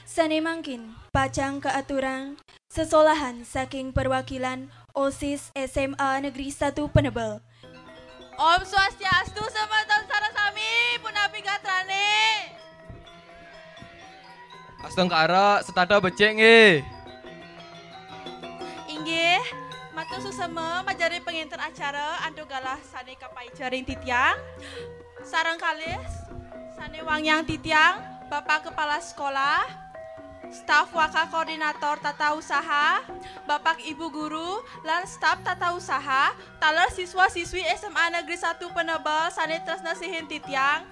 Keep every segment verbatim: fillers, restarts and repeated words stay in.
Sané mangkin pacang kaaturang sesolahan saking perwakilan OSIS SMA Negeri satu Penebel. Om Swastiastu, semeton sareng sami, punapi gatrané? Astungkara, setata becik nggih. Inggih, matur suksma majeng ring pangénter acara antuk galah sané kapaica ring titiang. Sareng kalih sané wangiang titiang, Bapak Kepala Sekolah, staf Wakil Koordinator Tata Usaha, Bapak Ibu Guru, lan staf Tata Usaha, taler siswa-siswi SMA Negeri satu Penebel sané tresna sihin titiang.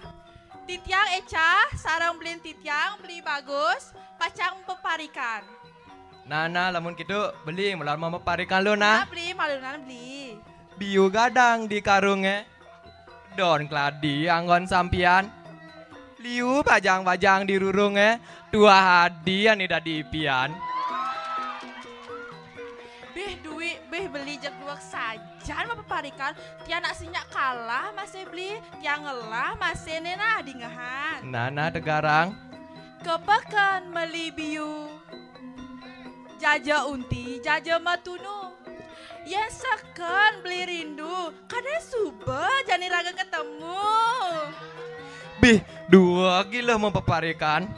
Titiang Éca sareng belin titiang, Beli Bagus, pacang mapaparikan. Nah, nah, lamun kitu, beli, mular mapaparikan lu, nah. Nah, beli, malunan, beli. Biu gadang di karungé, daun kladi anggon sampian. Liu bajang-bajang di rurungé, tuah adi ané dadi ipian. Bih, duwé, bih, beli, jeg dueg sajan mapaparikan, tiang nak sinyak kalah masih beli, tiang ngelah masih né nah dingehan. Nah, nah, tegarang. Kepeken meli biu. Jaja unti, jaja matunu. Yén seken beli rindu, kadén suba jani raga ketemu. Bih, dueg gila mapaparikan.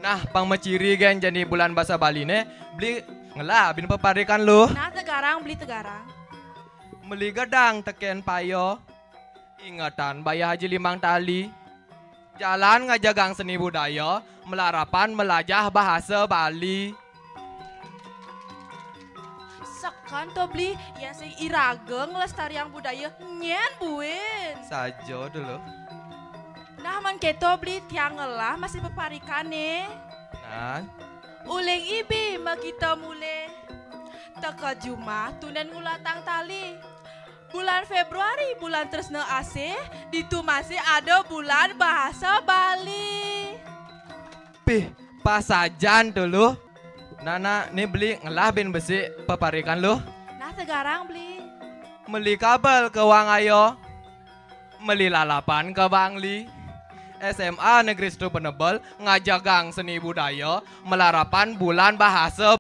Nah, pang maciri gén jani bulan basa Baliné, beli ngelah buin paparikan lu. Nah, tegarang, beli, tegarang. Meli gedang tekén payo. Ingetan Bayah Haji Limang Tali. Jalan ngajagang seni budaya, malarapan malajah bahasa Bali. Seken to, beli, yén sing iraga nglestariang budaya, nyén buin. Saja to, Luh. Nah, mén kéto, beli, tiang ngelah masih paparikané. Nah. Uling ibi makita mulih. Teka jumah tundén ngulatang tali. Bulan Fébruari, bulan tresna asih, ditu masih ada bulan bahasa Bali. Pih, pas sajan to, Luh. Nah, nah, né beli ngelah buin besik paparikan, Luh. Nah, tegarang, beli. Meli kabel ka Wangaya. Meli lalapan ka Bangli. SMA Negeri Satu Penebel ngajagang seni budaya, malarapan bulan bahasa